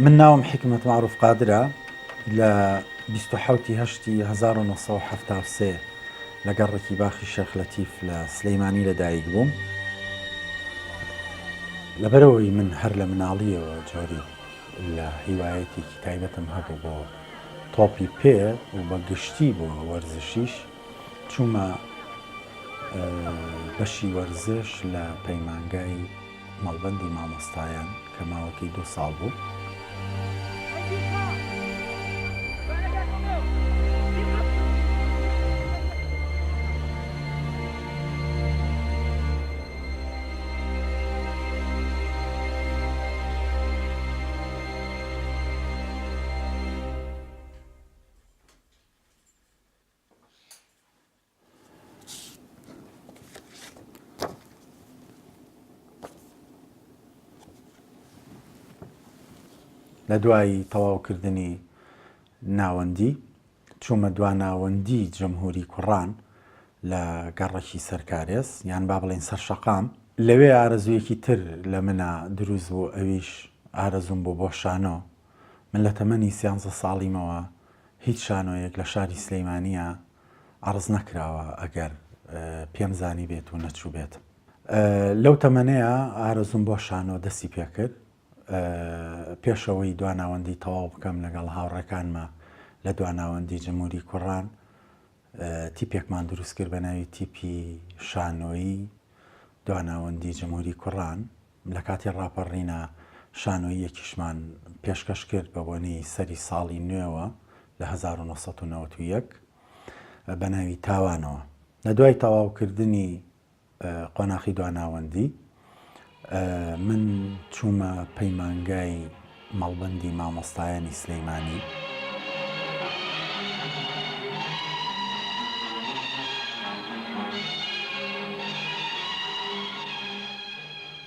من ناوم حیکمەت مەعروف قادرە، لە 27 ی هەشتی 1973 لە گەڕەکی باخی شێخ لەتیف لە سلەیمانی لە دایک بووم. لەبەرئەوەی من هەر لە مناڵییەوە جۆرێک لە هیوایەتێکی تایبەتم هەبوو بۆ تۆپی پێ و بە گشتی بۆ وەرزشیش، چوومە بەشی وەرزش لە پەیمانگای مەڵبەندی مامۆستایان کە ماوەکەی دوو ساڵ بوو. لە دوای تەواوکردنی ناوەندی چوومە دواناوەندی جەمهوری کوڕان لە گەڕەکی سەرکارێز یان با بڵێین سەر شەقام لەوێ ئارەزوویەکی تر لە منا دروست بوو ئەویش ئارەزووم بوو بۆ شانۆ من لە تەمەنی سیانزە ساڵیمەوە هیچ شانۆیەک لە شاری سلیمانییە عەڕز نەکراوە ئەگەر پێم زانیبێت و نەچووبێتم. لەو تەمەنەیا ئارەزووم بۆ شانۆ دەستی پێکرد. پێش ئەوەی دواناوەندی تەواو بکەم لەگەڵ هاوڕێکانما لە دواناوەندی جمهوری کوڕان تیپێکمان دروست کرد بە ناوی تیپی شانۆیی دواناوەندی جمهوری کوڕان. لە کاتی ڕاپەڕینە شانۆییەکیشمان پێشکەش کرد بە بۆنەی سەری ساڵی نوێوە لە 1991 بە ناوی تاوانەوە. لە دوای تەواوکردنی قۆناخی دواناوەندی من چوومە پەیمانگای مەڵبەندی مامۆستایانی سلەیمانی.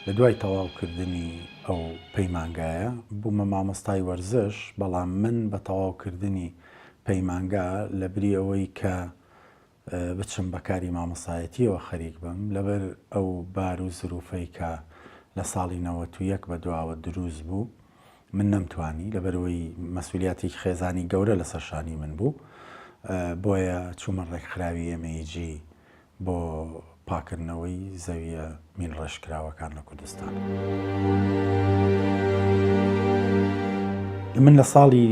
لە دوای تەواوکردنی ئەو پەیمانگایە بوومە مامۆستای وەرزش، بەڵام من بە تەواوکردنی پەیمانگا لە بری ئەوەی کە بچم بە کاری مامۆستایەتییەوە خەریک بم، لەبەر ئەو بار و زروفەی کە لە ساڵی 91 بە دواوە دروست بوو، من نەمتوانی، لەبەرئەوەی مەسئولیاتێکی خێزانی گەورە لەسەر شانی من بوو، بۆیە چوومە ڕێکخراوی MAG بۆ پاکردنەوەی زەوییە مینڕێژکراوەکان لە کوردستان. من لە ساڵی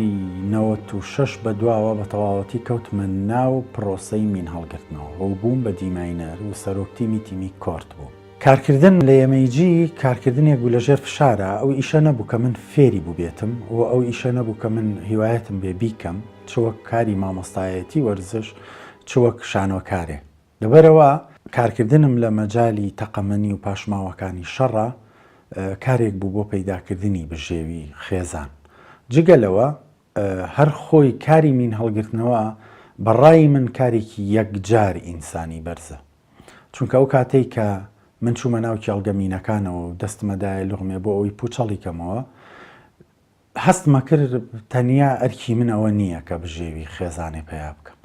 96 بە دواوە بە تەواوەتی کەوتمە ناو پرۆسەی مین هەڵگرتنەوە و بووم بە deminer و سەرۆک تیمی تیمی کۆرت بووم. کارکردن لە MAG کارکردنێک بوو لە ژێر فشارا، ئەو ئیشە نەبوو کە من فێری بووبێتم و ئەو ئیشە نەبوو کە من هیوایەتم بێ بیکەم، چ وەک کاری مامۆستایەتی وەرزش چ وەک شانۆکارێ. لەبەرئەوە کارکردنم لە مەجالی تەقەمەنی و پاشماوەکانی شەڕا کارێک بوو بۆ پەیداکردنی بژێوی خێزان. جگە لەوە هەر خۆی کاری مین هەڵگرتنەوە بە ڕای من کارێکی یەکجار ئینسانی بەرزە. چونکە ئەو کاتەی کە من چوومە ناو کێڵگە مینەکانەوە و دەستمەدایە لوغمێ بۆ ئەوەی پوچەڵی کەمەوە، هەستمەکرد تەنیا ئەرکی من ئەوە نییە کە بژێوی خێزانێ پەیا بکەم.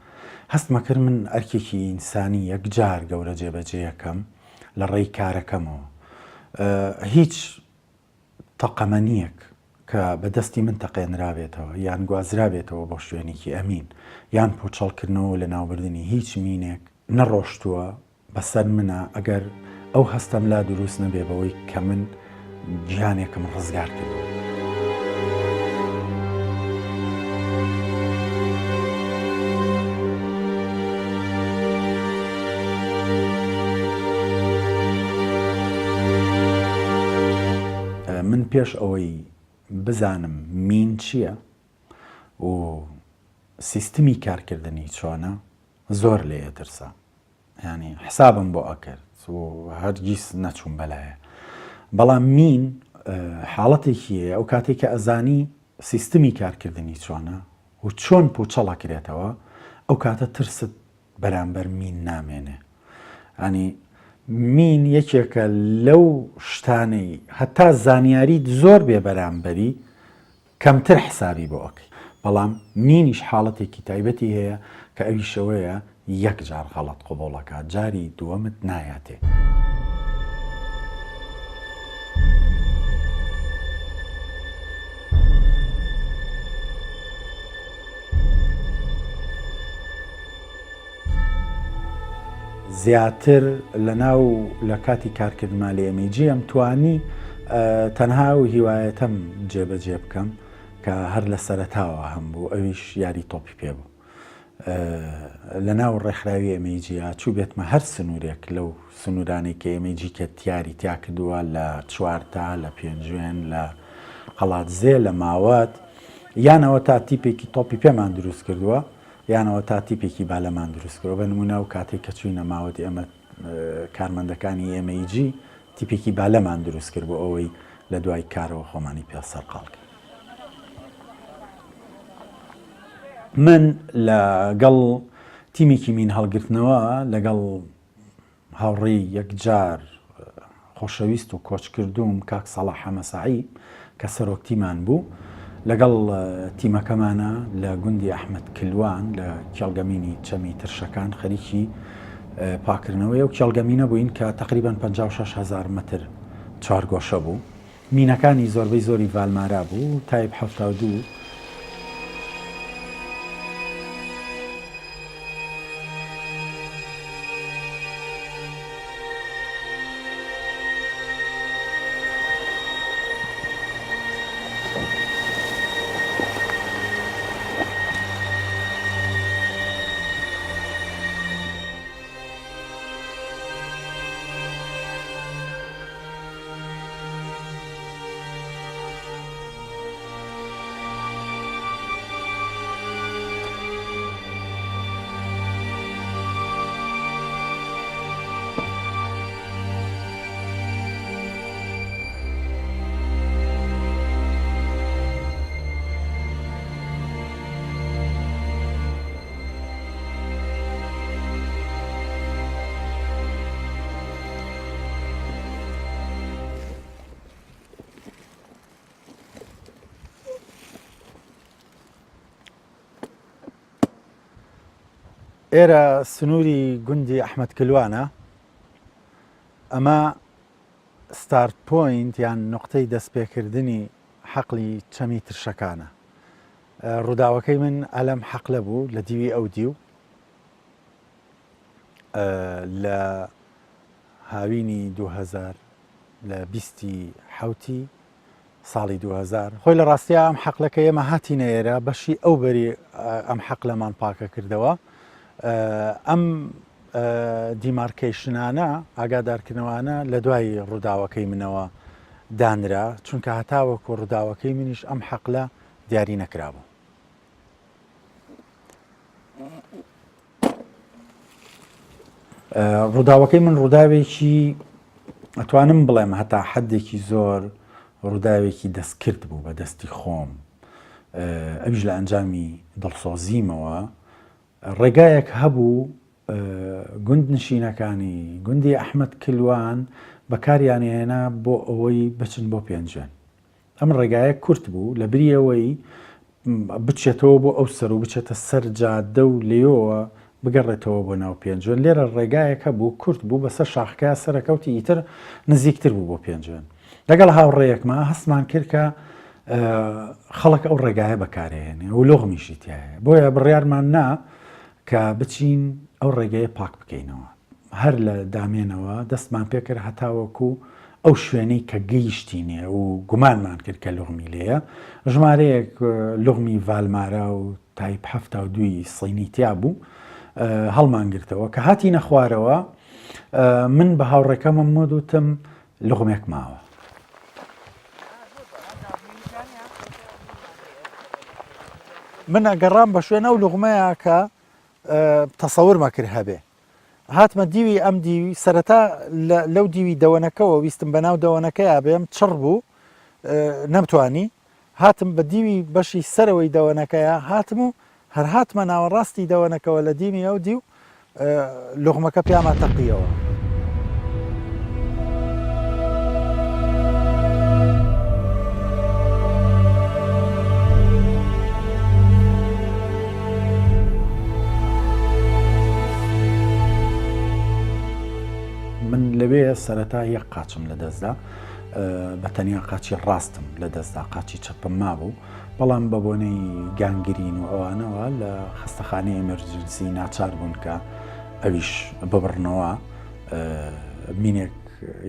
هەستمەکرد من ئەرکێکی ئینسانی یەکجار گەورە جێبەجێیەکەم لە ڕێی کارەکەمەوە. هیچ تەقەمەنییەک کە بە دەستی من تەقێنرابێتەوە یان گوازرابێتەوە بۆ شوێنێکی ئەمین یان پوچەڵکردنەوە و لەناوبردنی هیچ مینێک نەڕۆشتووە بەسەر منە ئەگەر ئەو هەستەم لا دروست نەبێ بەوەی کە من گیانێکم ڕزگار کردووە. من پێش ئەوەی بزانم مین چییە و سیستمی کارکردنی چۆنە زۆر لێ ئەترسام یانی حسابم بۆ ئەکرد و هەرگیز نەچووم بەلایە بەڵام مین حاڵەتێکی هەیە ئەو کاتێک کە ئەزانی سیستمی کارکردنی چۆنە و چۆن پوچەڵەکرێتەوە ئەو کاتە ترست بەرامبەر مین نامێنێ ئەنی مین یەکێکە لەو شتانەی هەتا زانیاریت زۆر بێ بەرامبەری کەمتر حسابی بۆ ئەکەی بەڵام مینیش حاڵەتێکی تایبەتی هەیە کە ئەویش ئەوەیە یەک جار غەڵەت قبوڵ ئەکات جاری دووەمت نایاتێ. زیاتر لە ناو لە کاتی کارکردما لە MAG ئەمتوانی تەنها ئەو هیوایەتەم جێبەجێ بکەم کە هەر لە سەرەتاوە هەم بوو ئەویش یاری تۆپی پێ بوو. لە ناو ڕێکخراوی MAG یا چووبێتمە هەر سنوورێک لەو سنوورانەی کە MAG کە تیاری تیا کردووە لە چوارتا لە پێنجوێن لە قەڵادزێ لە ماوەت یانەوە تا تیپێکی تۆپی پێمان دروست کردووە یانەوە تا تیپێکی بالەمان دروست کردووە بە نموونە و کاتێک کە چووینە ماوەت ئێمە کارمەندەکانی MAG تیپێکی بالەمان دروست کرد بۆ ئەوەی لە دوای کارەوە خۆمانی پێ سەرقاڵ کەین. من لەگەڵ تیمێکی مین هەڵگرتنەوە لەگەڵ هاوڕێی یەکجار خۆشەویست و کۆچکردووم کاک سەڵاح حەمەسەعی کە سەرۆک تیمان بوو لەگەڵ تیمەکەمانە لە گوندی ئەحمەد کلوان لە کێڵگەمینی چەمی ترشەکان خەریکی پاکردنەوەی ئەو کێڵگەمینە بووین کە تقریبان 56 هزار متر چوارگۆشە بوو. مینەکانی زۆربەی زۆری ڤالمارا بوو، تایپ 72. ئێرە سنووری گوندی ئەحمەد کلوانە ئەمە start point یان نقطەی دەستپێکردنی حەقلی چەمی ترشەکانە ڕووداوەکەی من ئەلەم حەقلە بوو لە دیوی ئەو دیو لە هاوینی 2000 لە بیستی حوتی ساڵی 2000 خۆی لە ڕاستیا ئەم حەقلەکە ئێمە هاتینە ئێرە بەشی ئەو بەری ئەم حەقلەمان پاکە کردەوە ئەم demarcation انە ئاگادارکردنەوانە لە دوای ڕووداوەکەی منەوە دانرا چونکە هەتاوەکو ڕووداوەکەی منیش ئەم حەقلە دیاری نەکرابوو. ڕووداوەکەی من ڕووداوێکی ئەتوانم بڵێم هەتا حدێکی زۆر ڕووداوێکی دەستکرد بوو بە دەستی خۆم ئەویش لە ئەنجامی دڵسۆزیمەوە ڕێگایەک هەبوو گوند نشینەکانی گوندی ئەحمد کلوان بەکاریان هێنا بۆ ئەوەی بچن بۆ پێنجوێن ئەم ڕێگایە کورت بوو، لە بری ئەوەی بچێتەوە بۆ ئەو سەر و بچێتە سەر جادە و لێیەوە بگەڕێتەوە بۆ ناو پێنجوێن، لێرە ڕێگایەک هەبوو کورت بوو بەسەر شاخەکەیا سەرەکەوتی ئیتر نزیکتر بوو بۆ پێنجوێن. لەگەڵ هاوڕێیەکما هەستمان کرد کە خەڵک ئەو ڕێگایە بەکارێنێ و لوغمیشی تیایە، بۆیە بڕیارمان نا کە بچین ئەو ڕێگەیە پاک بکەینەوە. هەر لە دامێنەوە دەستمان پێکرد هەتاوەکو ئەو شوێنەی کە گەیشتینێ و گومانمان کرد کە لوغمی لێیە، ژمارەیەک لوغمی ڤالمارا و تایپ 72 ی سینی تیا بوو، هەڵمانگرتەوە. کە هاتینە خوارەوە من بە هاوڕێکەمم وتم لوغمێک ماوە. من ئەگەڕام بە شوێن ئەو لوغمەیە کە تەسەورمە کرد هەبێ. هاتمە دیوی ئەم دیوی سەرەتا لەو دیوی دەوەنەکەوە ویستم بەناو دەوەنەکەیا بێم چڕ بوو نەمتوانی هاتم بە دیوی بەشی سەرەوەی دەوەنەکەیا هاتم و هەر هاتمە ناوەڕاستی دەوەنەکەوە لە دیمی ئەو دیو لوغمەکە پیاما تەقیەوە. من لەوێ سەرەتا یەک قاچم لەدەستدا بە تەنیا قاچی ڕاستم لەدەستدا قاچی چەپم مابوو بەڵام بە بۆنەی گانگرین و ئەوانەوە لە خەستەخانەی emergency ناچار بوون کە. ئەویش ببڕنەوە مینێک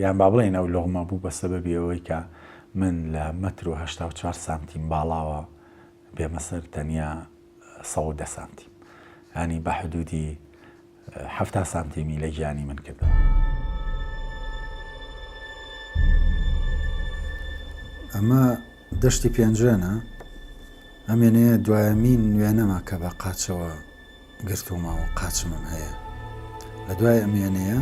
یان با بڵێین ئەو لوغمە بوو بە سەبەبی ئەوەی کە من لە مەتر و 84 سانتیم باڵاوە بێمە سەر تەنیا 110 سانتیم ینی بە حدودی 70 سانتیمی لە گیانی من کردەوە. ئەمە دەشتی پێنجوێنە، ئەم وێنەیە دوایەمین وێنەمە کە بە قاچەوە گرتوومە و قاچمم هەیە. لە دوای ئەم وێنەیە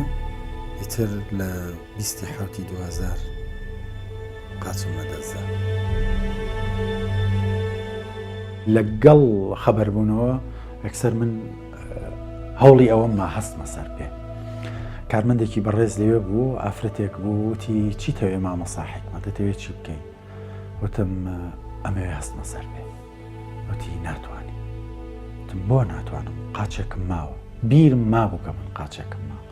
ئیتر لە بیستی حەوتی 2000 قاچم لەدەستدا. لەگەڵ خەبەربوونەوە یەکسەر من هەوڵی ئەوەم ما هەستمە سەر پێ. کارمەندێکی بەڕێز لەوێ بوو، ئافرەتێک بوو، وتی چیتەوێ مامۆستا حیکمەت، دەتەوێ چی بکەی؟ وتم ئەمەوێ هەستمە سەر پێ. وتی ناتوانی. وتم بۆ ناتوانم، قاچێکم ماوە. بیرم مابوو کە من قاچێکم ماوە.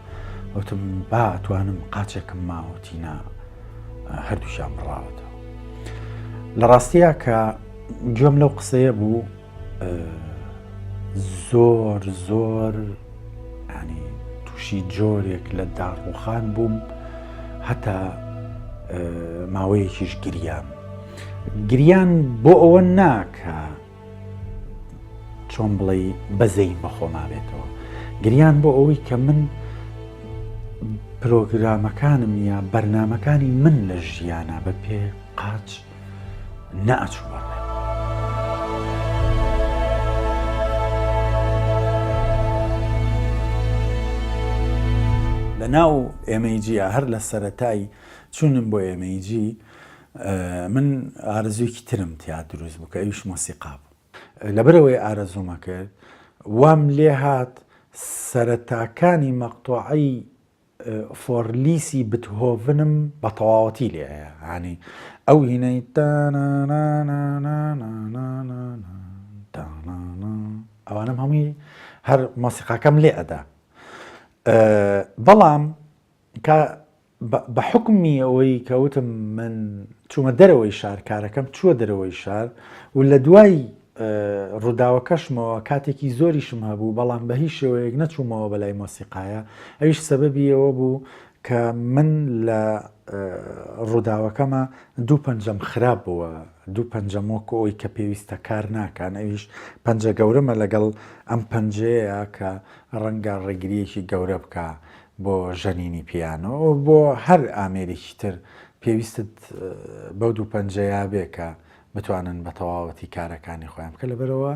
وتم با ئەتوانم قاچێکم ماوە. وتی نا هەردووکیان بڕاوەتەوە. لە ڕاستییا کە گوێم لەو قسەیە بوو زۆر زۆر ینی تووشی جۆرێک لە داڕوخان بووم هەتا ماوەیەکیش گریان گریان بۆ ئەوە ناکە چۆن بڵێ بەزەین بە خۆما بێتەوە گریان بۆ ئەوەی کە من پرۆگرامەکانم یا بەرنمەکانی من لە ژیانە بە پێ قاچ نەئەچوو بەڕێ. لە ناو ئێمەیجیە هەر لە سەرەتای چوونم بۆ ئێمەیجی من ئارەزوویەکی ترم تیا دروست بوو کە ئەویش مۆسیقا بوو. لەبەرئەوەی ئارەزوومە کرد وام لێ هات سەرەتاکانی مەقتوعەی فۆرلیسی بتهۆڤنم بە تەواوەتی لێ هەیە ینی ئەو هینەی ئەوانم هەمووی هەر مۆسیقاکەم لێ ئەدا بەڵام کە بە حوکمی ئەوەی کە وتم من چوومە دەرەوەی شار کارەکەم چووە دەرەوەی شار و لە دوای ڕووداوەکەشمەوە کاتێکی زۆریشم هەبوو بەڵام بە هیچ شێوەیەک نەچوومەوە بەلای مۆسیقایە ئەویش سەبەبی ئەوە بوو کە من لە ڕووداوەکەمە دوو پەنجەم خراپ بووە دوو پەنجەم وەکو ئەوی کە پێویستە کار ناکان ئەویش پەنجە گەورەمە لەگەڵ ئەم پەنجەیە کە ڕەنگە ڕێگریەکی گەورە بکە بۆ ژەنینی پیانۆ و بۆ هەر ئامێرێکی تر پێویستت بەو دوو پەنجەیە بێ کە بتوانن بە تەواوەتی کارەکانی خۆیان بکە لەبەرەوە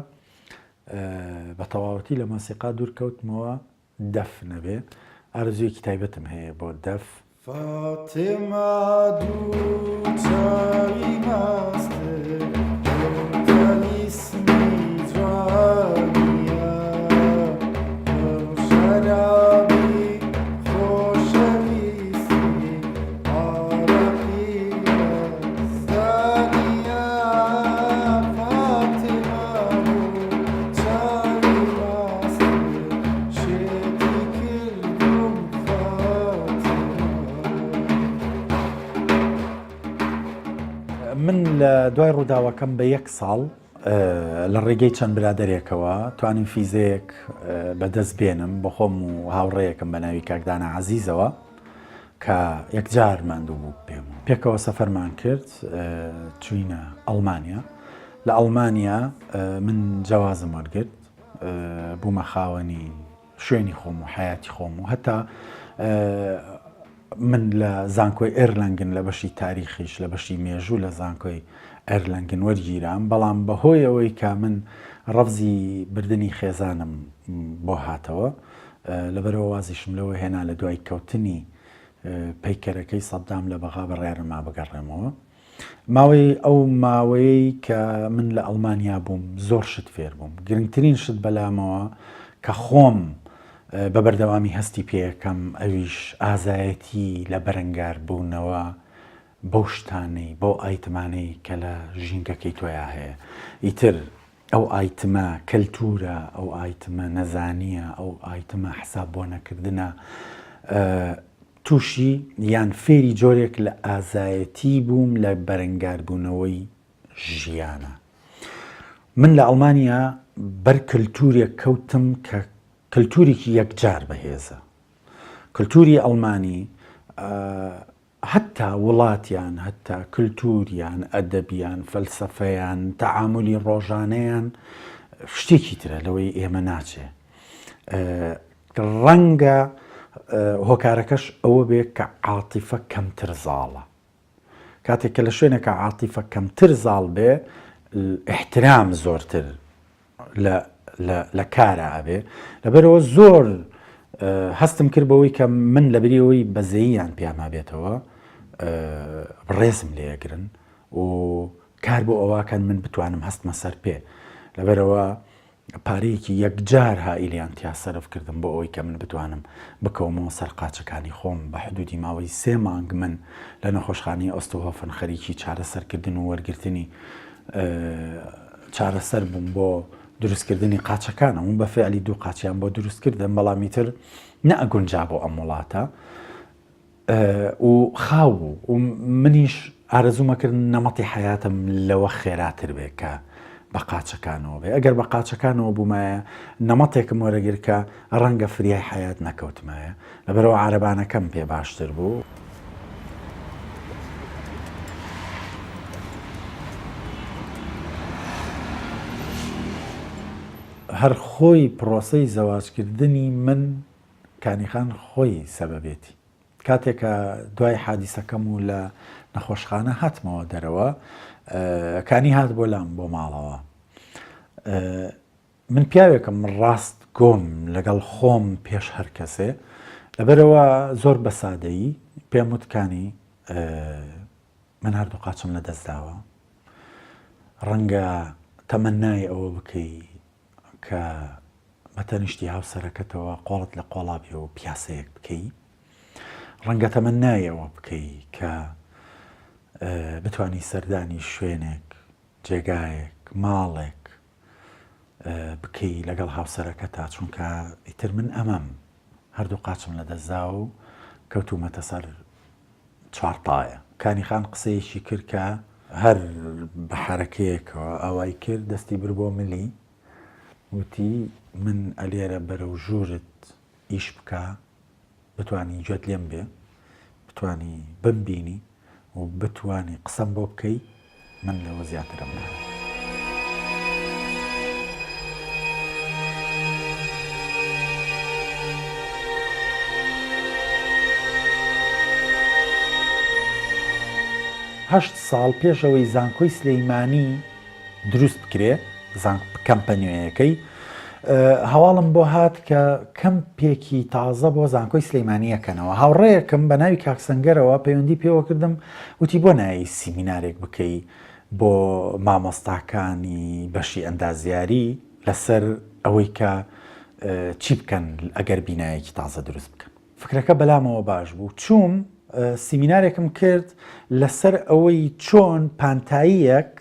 بە تەواوەتی لە مۆسیقا دوورکەوتمەوە دەف نەبێ ئارزوویەکی تایبەتم هەیە بۆ دەف. فاتمە دوو چاوی مەستت تۆ تەلیسمی جوانیە پڕ شەرابی خۆشەویستی عارەقی یەزدانیە فاتمە دوو چاوی مەستت شێتی کردوم من لە دوای ڕووداوەکەم بە یەک ساڵ لە ڕێگەی چەند برادەرێکەوە توانیم فیزەیەک بەدەست بێنم بۆ خۆم و هاوڕێیەکم بە ناوی کاک دانا عەزیزەوە کە یەکجار ماندوو بوو پێم پێکەوە سەفەرمان کرد چوینە ئەڵمانیا لە ئەڵمانیا من جەوازم وەرگرت بوومە خاوەنی شوێنی خۆم و حەیاتی خۆم و هەتا من لە زانکۆی ئێرلەنگن لە بەشی تاریخیش لە بەشی مێژوو لە زانکۆی ئێرلەنگن وەرگیرام بەڵام بەهۆی ئەوەی کە من ڕەفزی بردننی خێزانم بۆ هاتەوە لەبەرەوە وازیشم لەوە هێنا لە دوای کەوتنی پەیکەرەکەی سەددام لە بەغا بڕیارم ما بگەڕێمەوە ماوەی ئەو ماوەیەی کە من لە ئەڵمانیا بووم زۆر شت فێر بووم گرنگترین شت بەلامەوە کە خۆم بە بەردەوامی هەستی پێیەکەم ئەویش ئازایەتی لە بەرەنگار بوونەوە بەو شتانەی بەو ئایتمانەی کە لە ژینگەکەی تۆیا هەیە ئیتر ئەو ئایتمە کەلتورە ئەو ئایتمە نەزانیە ئەو ئایتمە حساب بۆ نەکردنە تووشی یان فێری جۆرێک لە ئازایەتی بووم لە بەرەنگاربوونەوەی ژیانە. من لە ئەڵمانیا بەر کەلتورێک کەوتم کە. کلتوریکی یەکجار بەهێزە. کلتوری ئەڵمانی هەتا وڵاتیان، هەتا کلتوریان، ئەدەبیان، فەلسەفەیان، تەعامولی ڕۆژانەیان شتێکی ترە لەوەی ئێمە ناچێ. ڕەنگە هۆکارەکەش ئەوە بێ کە عاتیفە کەمتر زاڵە. کاتێک کە لە شوێنێکا عاتیفە کەمتر زاڵ بێ ئیحترام زۆرتر لە لە کارا ئەبێ لەبەرەوە زۆر هەستم کرد بەوەی کە من لە بریەوەی بەزەییان پیاما بێتەوە ڕێزم لێگرن و کار بۆ ئەوەکەن من بتوانم هەستمە سەر پێ لەبەرەوە پارەیەکی یەکجار هائیلیان تیا سەرف کردم بۆ ئەوەی کە من بتوانم بکەومەوە سەر قاچەکانی خۆم، بە حدودی ماوەی سێ مانگ من لە نەخۆشخانەی ئۆستهۆفن خەریکی چارەسەرکردن و وەرگرتنی چارەسەر بووم بۆ دروستکردنی قاچەکانم و بە فعلی دوو قاچیان بۆ دروست کردم، بەڵام ئیتر نەئەگونجا بۆ ئەم وڵاتە. و خاو بوو و منیش ئارەزوومە کرد نەمەتی حەیاتم لەوە خێراتر بێ کە بە قاچەکانەوە بێ ئەگەر بە قاچەکانەوە بوومایە نەمەتێکم وەرەگر کە ڕەنگە فریای حەیات نەکەوتمایە لەبەرەوە عارەبانەکەم پێ باشتر بوو. هەر خۆی پرۆسەی زەواجکردنی من کانی خان خۆی سەبەبێتی. کاتێ کە دوای حادیسەکەم و لە نەخۆشخانە هاتمەوە دەرەوە کانی هات بۆ لام بۆ ماڵەوە. من پیاوێکم ڕاست گۆم لەگەڵ خۆم پێش هەر کەسێ لەبەرەوە زۆر بە سادەیی پێم وت کانی من هەردوو قاچم لە دەست داوە ڕەنگە تەمەنای ئەوە بکەی کە بە تەنیشتی هاوسەرەکەتەوە قۆڵت لە قۆڵا بێ و پیاسەیەک بکەی، ڕەنگە تەمەنای ئەوە بکەی کە بتانی سەردانی شوێنێک، جێگایەک، ماڵێک بکەی لەگەڵ هاوسەرەکەتا، چونکە ئیتر من ئەمەم هەردوو قاچم لە دەستدا و کەوتومەتە سەر چوارپایە. کانی خان قسەیەکی کرد کە هەر بە حەرەکەیەکەوە ئاوای کرد، دەستی برد بۆ ملی، وتی، من ئەلێرە بەرەو ژوورت ئیش بکە، بتوانی گوێت لێم بێ، بتوانی بمبینی و بتوانی قسەم بۆ بکەی، من لەوە زیاترم ناوێ. هەشت ساڵ پێش ئەوەی زانکۆی سلەیمانی دروست بکرێ کەمپە نوێیەکەی هەواڵم بۆ هات کە کەمپێکی تازە بۆ زانکۆی سلەیمانی ئەکەنەوە هاوڕێیەکم بە ناوی کاک سەنگەرەوە پەیوەندی پێوە کردم وتی بۆ نایەی سیمینارێک بکەی بۆ مامۆستاکانی بەشی ئەندازیاری لەسەر ئەوەی کە چی بکەن ئەگەر بینایەکی تازە دروست بکەن فکرەکە بەلامەوە باش بوو چووم سیمینارێکم کرد لەسەر ئەوەی چۆن پانتاییەک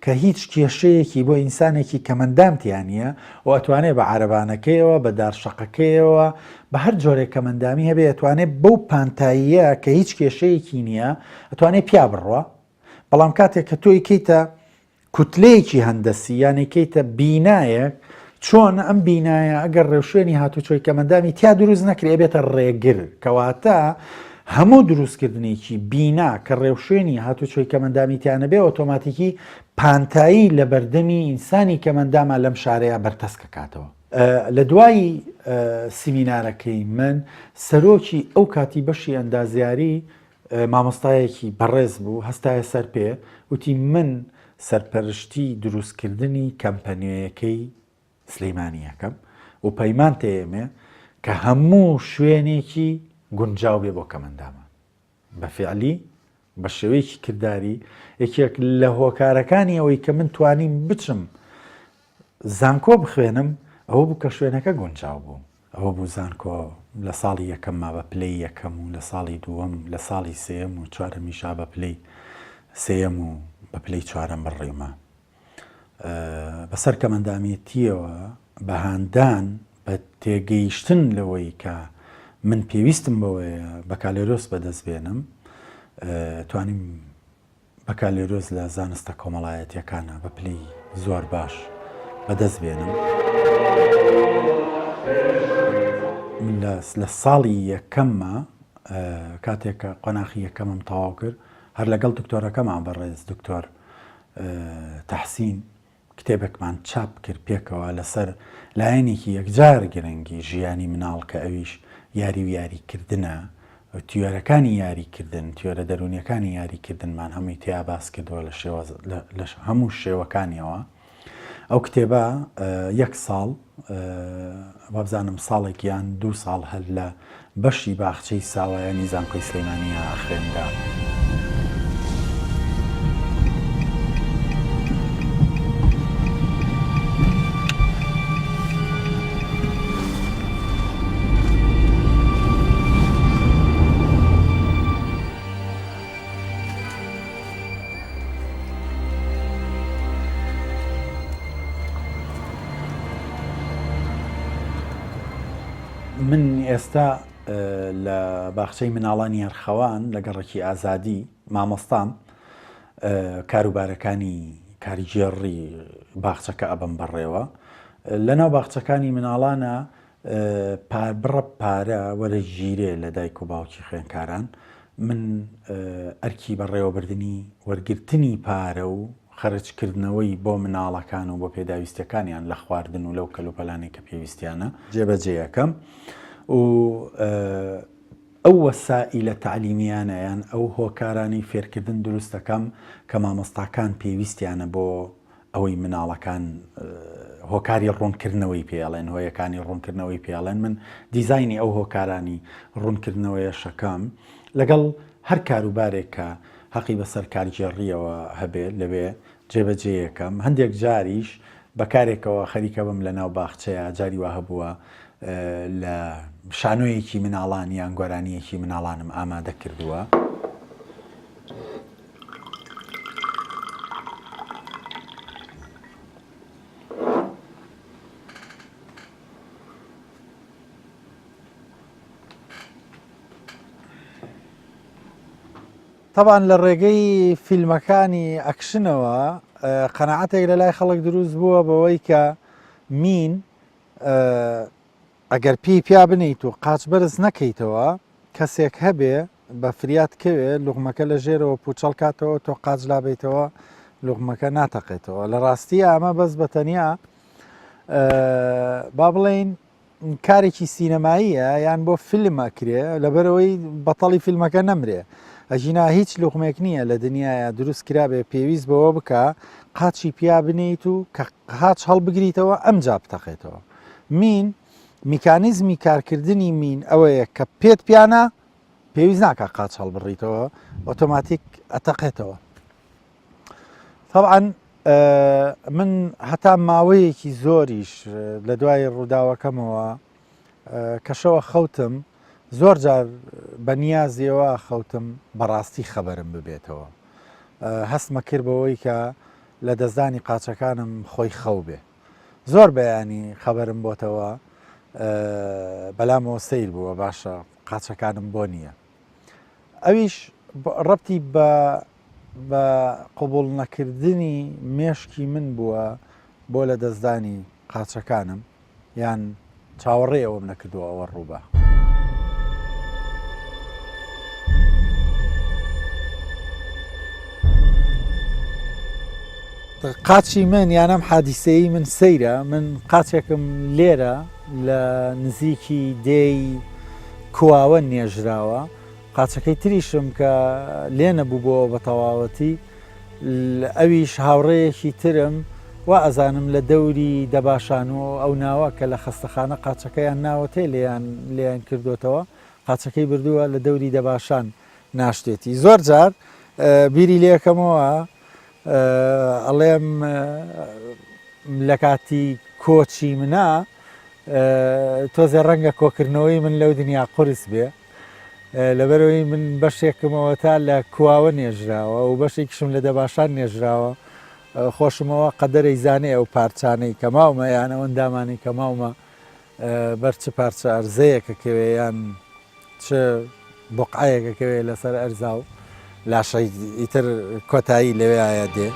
کە هیچ کێشەیەکی بۆ ئینسانێکی کەمەندام تیا نییە و ئەتوانێ بە عەرەبانەکەیەوە، بە دارشەقەکەیەوە، بە هەر جۆرێک کەمەندامی هەبێ ئەتوانێ بەو پانتاییە کە هیچ کێشەیەکی نییە ئەتوانێ پیا بڕوا. بەڵام کاتێک کە تۆ ئیکەیتە کوتلەیەکی هەندەسی یان ئیکەیتە بینایەک چۆن ئەم بینایە ئەگەر ڕێوشوێنی هاتوچۆی کەمەندامی تیا دروست نەکرێ ئەبێتە ڕێگر کەواتە هەموو دروستکردنێکی بینا کە ڕێوشوێنی هاتوچۆی کەمەندامی تیا نەبێ ئۆتۆماتیکی پانتایی لە بەردەمی ئینسانی کەمەنداما لەم شارەیا بەرتەسکەکاتەوە. لە دوای سیمینارەکەی من سەرۆکی ئەو کاتی بەشی ئەندازیاری مامۆستایەکی بەڕێز بوو هەستایە سەر پێ وتی من سەرپەرشتی دروستکردنی کەمپە نوێیەکەی سلیمانی ئەکەم و پەیمان تێیەمێ کە هەموو شوێنێکی گونجاو بێ بۆ کەمەندامان. بە فیعلی، بە شێوەیەکی کرداری، یەکێک لە هۆکارەکانی ئەوەی کە من توانیم بچم زانکۆ بخوێنم ئەوە بوو کە شوێنەکە گونجاو بوو. ئەوە بوو زانکۆ لە ساڵی یەکەمما بە پلەی یەکەم و لە ساڵی دووەم لە ساڵی سێیەم و چوارەمیشا بە پلەی سێیەم و بە پلەی چوارەم بڕیومە. بەسەر کەمئەندامێتییەوە بە هاندان، بە تێگەیشتن لەوەی کە من پێویستم بەوەیە بەکالۆریۆس بەدەست بێنم، توانیم بەکالۆریۆس لە زانستە کۆمەڵایەتییەکانا بە پلەی زۆر باش بەدەست بێنم. من لە ساڵی یەکەمما کاتێک کە قۆناخی یەکەمم تەواو کرد هەر لەگەڵ دکتۆرەکەمان بەڕێز دکتۆر تەحسین کتێبێکمان چاپ کرد پێکەوە لەسەر لایەنێکی یەکجار گرنگی ژیانی مناڵ کە ئەویش یاری و یاریکردنە، تیۆرەکانی یاریکردن، تیۆرە دەروونیەکانی یاریکردنمان هەمووی تیا باس کردووە لە شێوە لە هەموو شێوەکانیەوە. ئەو کتێبە یەک ساڵ وابزانم ساڵێک یان دوو ساڵ هەر لە بەشی باخچەی ساوایانی زانکۆی سلێمانییە خوێنرا. من ئێستا لە باخچەی مناڵانی ئەرخەوان لە گەڕەکی ئازادی مامۆستام، کاروبارەکانی کارگێڕی باخچەکە ئەبەم بەڕێوە. لەناو باخچەکانی مناڵانە بڕە پارە وەرەگیرێ لە دایک و باوکی خوێنکاران، من ئەرکی بەڕێوەبردنی وەرگرتنی پارە و خەرجکردنەوەی بۆ مناڵەکان و بۆ پێداویستیەکانیان لە خواردن و لەو کەلوپەلانەی کە پێویستیانە جێبەجێ ئەکەم و ئەو وەسائیلە تەعلیمیانە یان ئەو هۆکارانەی فێرکردن دروست دەکەم کە مامۆستاکان پێویستیانە بۆ ئەوەی مناڵەکان هۆکاری ڕوونکردنەوەی پێ ئەڵێن هۆیەکانی ڕوونکردنەوەی پێ ئەڵێن من دیزاینی ئەو هۆکارانی ڕوونکردنەوەیەشەکەم لەگەڵ هەر کاروبارێک کە هەقی بەسەر کارگێڕییەوە هەبێت لەوێ جێبەجێیەکەم، هەندێک جاریش بە کارێکەوە خەریکە بم لەناو باخچەیا، جاری وا هەبووە لە شانۆیەکی مناڵان یان گۆرانییەکی مناڵانم ئامادە کردووە. تەبعەن لە ڕێگەی فیلمەکانی ئەکشنەوە قەناعەتێک لە لای خەڵک دروست بووە بەوەی کە مین ئەگەر پێی پیا بنیت و قاچ بەرز نەکەیتەوە کەسێک هەبێ بە فریات کەوێ لوغمەکە لە ژێرەوە پوچەڵ کاتەوە تۆ قاچ لابیتەوە لوغمەکە ناتەقێتەوە لە ڕاستی ئەمە بەس بە تەنیا با بڵین کارێکی سینەماییە یان بۆ فیلم ئەکرێ لەبەرەوەی بەتەڵی فیلمەکە نەمرێ ئەژینا هیچ لوغمێک نییە لە دنیاە دروست کرابێ پێویست بەوە بکە قاچی پیا بنیت و کە قاچ هەڵبگریتەوە ئەمجا بتەقێتەوە مین میکانیزمی کارکردنی مین ئەوەیە کە پێت پیانە پێویست ناکە قاچ هەڵبڕیتەوە ئۆتۆماتیک ئەتەقێتەوە طبعا من هەتا ماوەیەکی زۆریش لە دوای ڕووداوەکەمەوە کەشەوە خەوتم زۆر جار بە نیازیەوە خەوتم بەڕاستی خەبەرم ببێتەوە هەستمە کرد بەوەی کە لە دەستدانی قاچەکانم خۆی خەو بێ زۆر بەیانی خەبەرم بۆتەوە بەلامەوە سیر بووە باشە قاچەکانم بۆ نییە ئەویش ڕەبتی بە بە قبوڵ نەکردنی مێشکی من بووە بۆ لە دەستدانی قاچەکانم یان چاوەڕێی ئەوەم نەکردووە ئەوە ڕووبا. قاچی من یان ئەم حادیسەی من سەیرە من قاچێکم لێرە لە نزیکی دێی کواوە نێژراوە قاچەکەی تریشم کە لێ نەبووبۆوە بە تەواوەتی ئەویش هاوڕێیەکی ترم وا ئەزانم لە دەوری دەباشان و ئەو ناوە کە لە خەستەخانە قاچەکەیان ناوەتێ لێیان لێیان کردوتەوە قاچەکەی بردووە لە دەوری دەباشان ناشتێتی زۆر جار بیری لێکەمەوە ئەڵێم لە کاتی کۆچی منە تۆزێ ڕەنگە کۆکردنەوەی من لەو دنیا قورس بێ لەبەرئەوەی من بەشێکم ئەوەتا لە کواوە نێژراوە و بەشێکیشم لە دەباشان نێژراوە خۆشمەوە قەدەرەی زانێ ئەو پارچانەی کە ماومە یان ئەو ئەندامانەی کە ماومە بەر چ پارچە ئەرزەیەکە کەوێ یان چ بقعەیەکە کەوێ لەسەر ئەرزا و لاشەی ئیتر کۆتایی لەوێایە دێ.